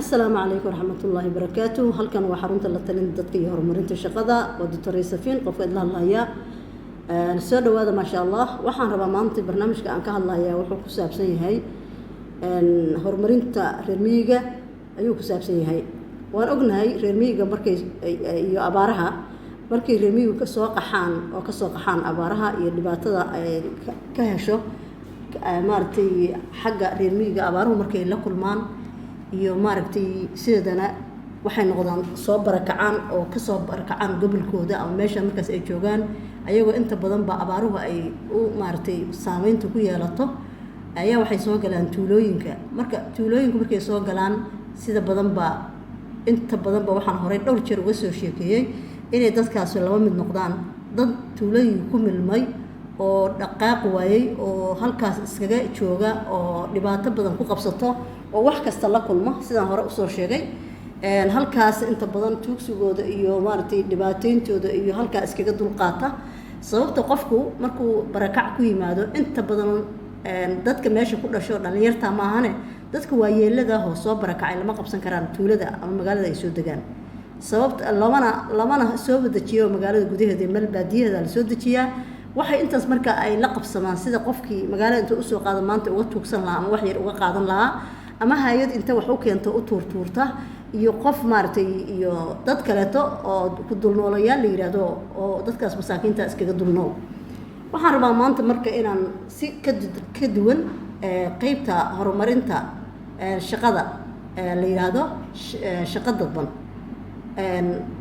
Asalaamu calaykum waraxmatullaahi wabarakaatu. Halkan waa xarunta la talinta dadka iyo horumarinta shaqada. Waa Doctor Safiin qofka idla hadlaya. Soo dhawaada. Maasha Allah, waxaan rabaa maanta barnaamijka aan ka hadlayaa wuxuu ku saabsan yahay horumarinta reer miyiga ayuu ku saabsan yahay. Waan ognahay reer miyiga markay iyo abaaraha, markay reer miyigu kasoo qaxaan oo kasoo qaxaan abaaraha iyo dhibaatada ay ka hesho maaragtay xagga reer miyiga, abaaruhu markay la kulmaan iyo maaragtay sideedana waxay noqdaan soo barakacaan oo kasoo barakacaan gobolkooda ama meesha markaas ay joogaan, ayagoo inta badanba abaaruhu ay u maaragtay saameynta ku yeelato ayaa waxay soo galaan tuulooyinka. Marka tuulooyinka markay soo galaan, sida badanba inta badanba waxaan horey dhowr jeer uga soo sheekeeyey inay dadkaasi laba mid noqdaan: dad tuulooyinka ku milmay oo dhaqaaq waayey oo halkaas iskaga jooga oo dhibaato badan ku qabsato oo wax kasta la kulmo, sidaan hore usoo sheegay. Halkaas inta badan tuugsigooda iyo maaragtay dhibaateyntooda iyo halkaa iskaga dulqaata. Sababta qofku markuu barakac ku yimaado, inta badan dadka meesha ku dhasho dhallinyarta maahane, dadka waayeelada oo soo barakacay lama qabsan karaan tuulada ama magaalada ay soo degaan. Sababta lamana soo dejiyo magaalada gudaheeda, meel baadiyaheeda la soo dejiyaa. Waxay intaas marka ay la qabsamaan sida qofkii magaalada inta usoo qaada maanta uga tuugsan lahaa ama wax yar uga qaadan lahaa, ama hay-ad inta wax u keento u tuurtuurta, iyo qof maaragtay iyo dad kaleeto oo ku dulnoolayaal la yidhaahdo oo dadkaas masaakiinta iskaga dulnool. Waxaan rabaa maanta marka inaan si ka duwan qeybta horumarinta shaqada la yidhaahdo shaqo dadban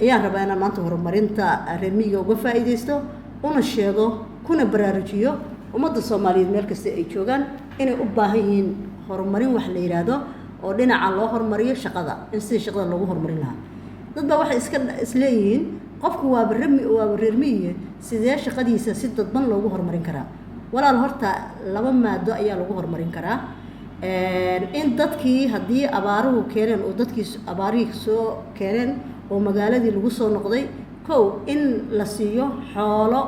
ayaan rabaa inaan maanta horumarinta reer miyiga uga faa'iidaysto, una sheego kuna baraarujiyo ummadda Soomaaliyeed meel kasta ay joogaan inay u baahan yihiin horumarin wax la yidhaahdo oo dhinaca loo horumariyo shaqada, in sidii shaqada loogu horumarin lahaa. Dad baa waxay iska isleeyihiin qofku waaba remi, waaba reer miyiga, sidee shaqadiisa si dadban loogu horumarin karaa? Walaal, horta laba maado ayaa lagu horumarin karaa. In dadkii haddii abaaruhu keeneen oo dadkii abaarihii soo keeneen oo magaaladii lagu soo noqday, kow in la siiyo xoolo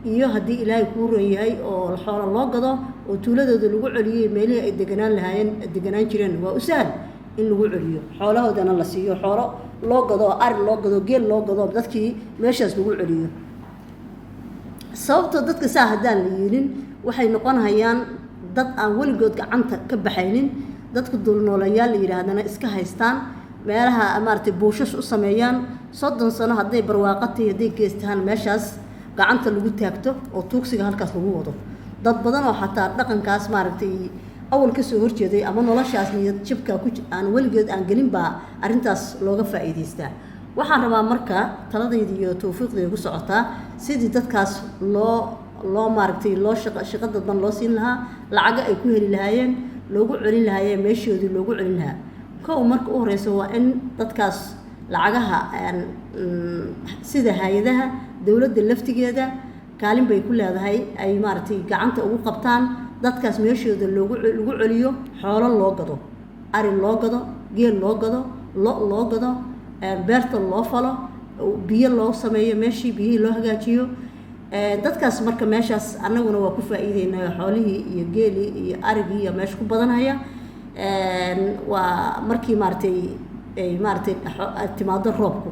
iyo haddii Ilaahay kuu ron yahay oo xoolo loo gado oo tuuladooda lagu celiyey meelihii ay deganaan lahaayeen, deganaan jireen. Waa u sahal in lagu celiyo, xoolahoodana la siiyo, xoolo loo gado, ari loo gado, geel loo gado, dadkii meeshaas lagu celiyo. Sababtoo dadka saa haddaan la yeelin, waxay noqonayaan dad aan weligood gacanta ka baxaynin, dadka dulnoolayaal la yidhaahdana iska haystaan, meelaha maaragtay buushash u sameeyaan. 30 sano hadday barwaaqo tahay, hadday geystaan, meeshaas gacanta lagu taagto oo tuugsiga halkaas lagu wado. Dad badan oo xataa dhaqankaas maaragtay awal ka soo horjeeday ama noloshaas niyad jabka ku aan weligeed aan gelin baa arrintaas looga faa'iidaystaa. Waxaan rabaa marka taladayda iyo tawfiiqdayda ku socotaa sidii dadkaas loo maaragtay loo shaqo dadban loo siin lahaa, lacago ay ku heli lahaayeen, loogu celin lahaayeen meeshoodii loogu celin lahaa. Kow, marka u horeysa waa in dadkaas lacagaha sida hay-adaha dowladda laftigeeda kaalin bay ku leedahay ay maaragtay gacanta ugu qabtaan dadkaas, meeshooda lagu celiyo, xoolo loo gado, ari loo gado, geel loo gado, lo loo gado, beerta loo falo, biyo loo sameeyo, meeshii biyihii loo hagaajiyo dadkaas. Marka meeshaas annaguna waa ku faa'iideynaa, xoolihii iyo geelii iyo arigii iyo meesha ku badanhaya. Waa markii maaragtay ay maaragtay timaado roobku.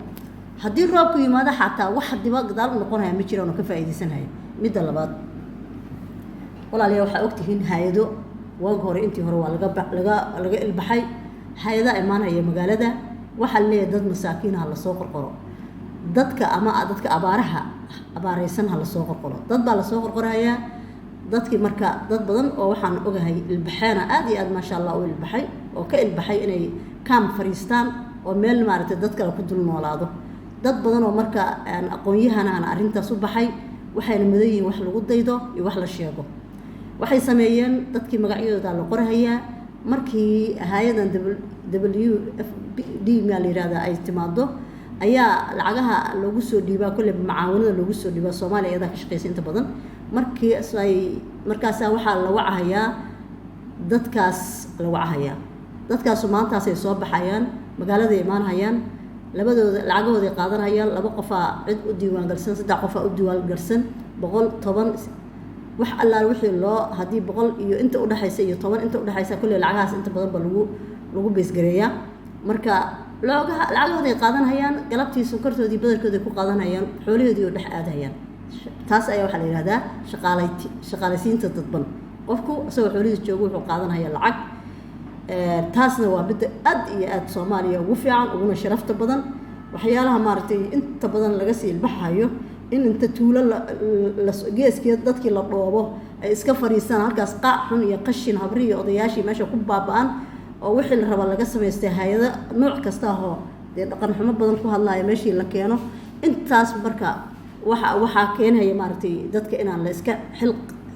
Haddii roobku yimaado xataa wax diba gadaal u noqonaya ma jiraan oo ka faa'iidaysanaya. Midda labaad, walaalayaal, waxaa ogtihiin hay-ado waagi hore, intii hore waa laga ilbaxay. Hay-adaa imaanaya magaalada, waxaa leeyahay dad masaakiin ha lasoo qorqoro, dadka ama dadka abaaraha abaareysan ha lasoo qorqoro. Dad baa lasoo qorqorayaa dadkii. Marka dad badan oo waxaan ogahay ilbaxeena aada iyo aad, maasha Allah, u ilbaxay oo ka ilbaxay inay kaam fariistaan oo meel maaragtay dad kale ku dul noolaado. Dad badan oo marka aqoon-yahanahana arrintaas u baxay, waxayna mudan yihiin wax lagu daydo iyo wax la sheego. Waxay sameeyeen dadkii magacyadooda la qorahayaa. Markii hay-adan WFD maa la yihahdaa ay timaado ayaa lacagaha loogu soo dhiibaa, kolley macaawinada loogu soo dhiibaa. Soomaaliya iyadaa ka shaqeysa inta badan. Markii ay markaasaa waxaa la wacahayaa dadkaas, la wacahayaa dadkaasu maantaasay soo baxayaan, magaaladay imaanhayaan, labadooda lacagahooday qaadanayaan. Laba qofaa cid u diiwaangalsan, saddex qofaa u diiwaangalsan, 110, wax allaal wixii loo haddii 100 iyo inta udhexaysa iyo 10 inta udhexaysa, kolley lacagahaas inta badan ba lagu beesgareeyaa. Marka loogaha lacagahooday qaadanhayaan, galabtii sonkortoodii badarkooday ku qaadanhayaan, xoolahoodii oo dhex aadhayaan. Taas ayaa waxaa la yidhahdaa shaqaalaysiinta dadban. Qofku isagoo xoolihiis joogo wuxuu qaadanhayaa lacag. Taasna waa midda aad iyo aad Soomaaliya ugu fiican uguna sharafta badan. Waxyaalaha maaragtay inta badan laga sii ilbaxayo in inta tuulo geeskeed dadkii la dhoobo ay iska fadhiistaan halkaas, qaac xun iyo qashin, habri iyo odayaashii meesha ku baaba'an, oo wixii la rabaa laga samaystay, hay-ado nooc kasta ahoo dee dhaqan xumo badan ku hadlaya meeshii la keeno. Intaas marka waxaa keenaya maaragtay dadka inaan la iska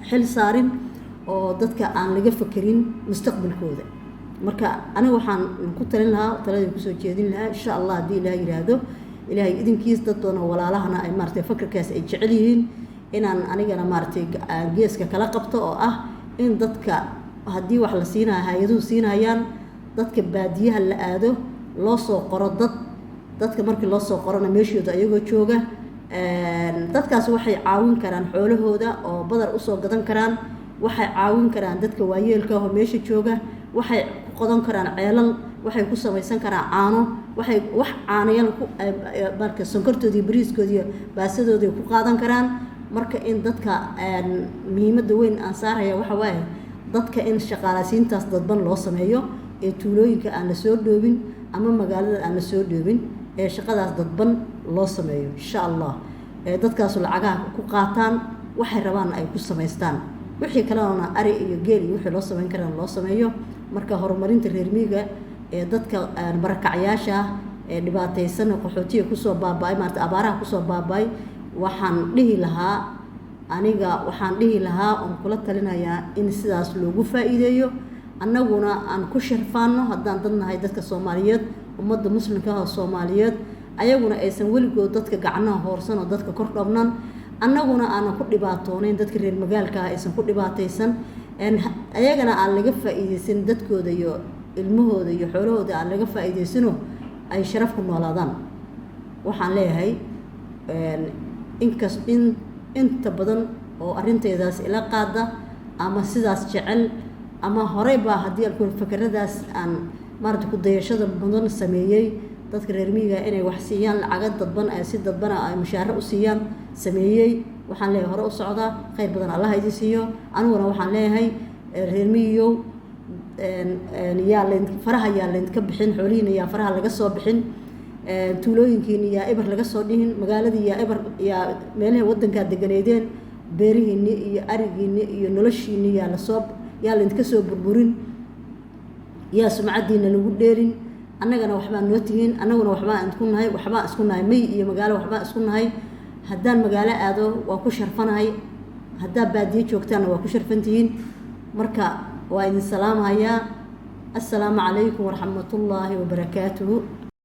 xil saarin oo dadka aan laga fekerin mustaqbalkooda. Marka aniga waxaan ku talin lahaa, taladii kusoo jeedin lahaa, insha Allah haddii Ilaah yidhaahdo, Ilaahay idinkiis, dad badan oo walaalahana ay maaragtay fakarkaas ay jecel yihiin inaan anigana maaragtay aan geeska kala qabto, oo ah in dadka haddii wax la siinayo hay-aduhu siinayaan, dadka baadiyaha la aado, loo soo qoro dad. Dadka markii loo soo qorona meeshooda ayagoo jooga, dadkaas waxay caawin karaan xoolahooda oo badar usoo gadan karaan, waxay caawin karaan dadka waayeelka ah oo meesha jooga, waxay ku qodan karaan ceelal, waxay ku samaysan karaan caano, waxay wax caanayaal ku marka sonkortoodii, bariiskoodii, baasadoodii ku qaadan karaan. Marka in dadka muhiimadda weyn aan saaraya waxa waaye dadka in shaqaalaysiintaas dadban loo sameeyo, ee tuulooyinka aan la soo dhoobin ama magaalada aan la soo dhoobin, ee shaqadaas dadban loo sameeyo insha Allah, ee dadkaasu lacagaha ku qaataan, waxay rabaan ay ku samaystaan, wixii kalena ari iyo geel iyo wixii loo samayn karana loo sameeyo. Marka horumarinta reer miyiga ee dadka barakacyaasha ah ee dhibaataysan, qaxootiga kusoo baaba'ay, maarata abaaraha kusoo baaba'ay, waxaan dhihi lahaa aniga, waxaan dhihi lahaa oon kula talinayaa in sidaas loogu faa'iideeyo, annaguna aan ku sharfaano haddaan dad nahay dadka Soomaaliyeed, ummadda muslimka ah oo Soomaaliyeed, ayaguna aysan weligood dadka gacnaha hoorsan oo dadka kor dhabnan, annaguna aanan ku dhibaatoonayn, dadka reer magaalka ah aysan ku dhibaataysan, ayagana aan laga faa'iidaysan, dadkooda iyo ilmahooda iyo xoolahooda aan laga faa'iidaysano, ay sharaf ku noolaadaan. Waxaan leeyahay inkas in inta badan oo arrintaydaas ila qaada ama sidaas jecel ama horey baa haddii alkuul fakeradaas aan maarata ku dayashada mudan sameeyey, dadka reer miyiga inay wax siiyaan lacaga dadban, ay si dadbana ay mushaaro u siiyaan sameeyey, waxaan leeyahay hore u socdaa, khayr badan Allah idin siiyo. Aniguna waxaan leeyahay reer miyigow, yaa layn faraha yaa laydinka bixin, xoolihiina yaa faraha laga soo bixin, tuulooyinkiina yaa eber laga soo dhihin, magaaladii yaa eber, yaa meelaha waddankaa deganeydeen, beerihiinni iyo arigiinni iyo noloshiinni yaa lasoo yaa laydinka soo burburin, yaa sumcaddiina lagu dheelin. Annagana waxbaa noo tihiin, annaguna waxbaa isku nahay, waxbaa isku nahay may iyo magaalo, waxbaa isku nahay. Haddaan magaalo aado waa ku sharfanahay, haddaa baadiyo joogtaanna waa ku sharfantihiin. Marka waa idin salaamhayaa. Assalaamu calaykum waraxmatullaahi wabarakaatuhu.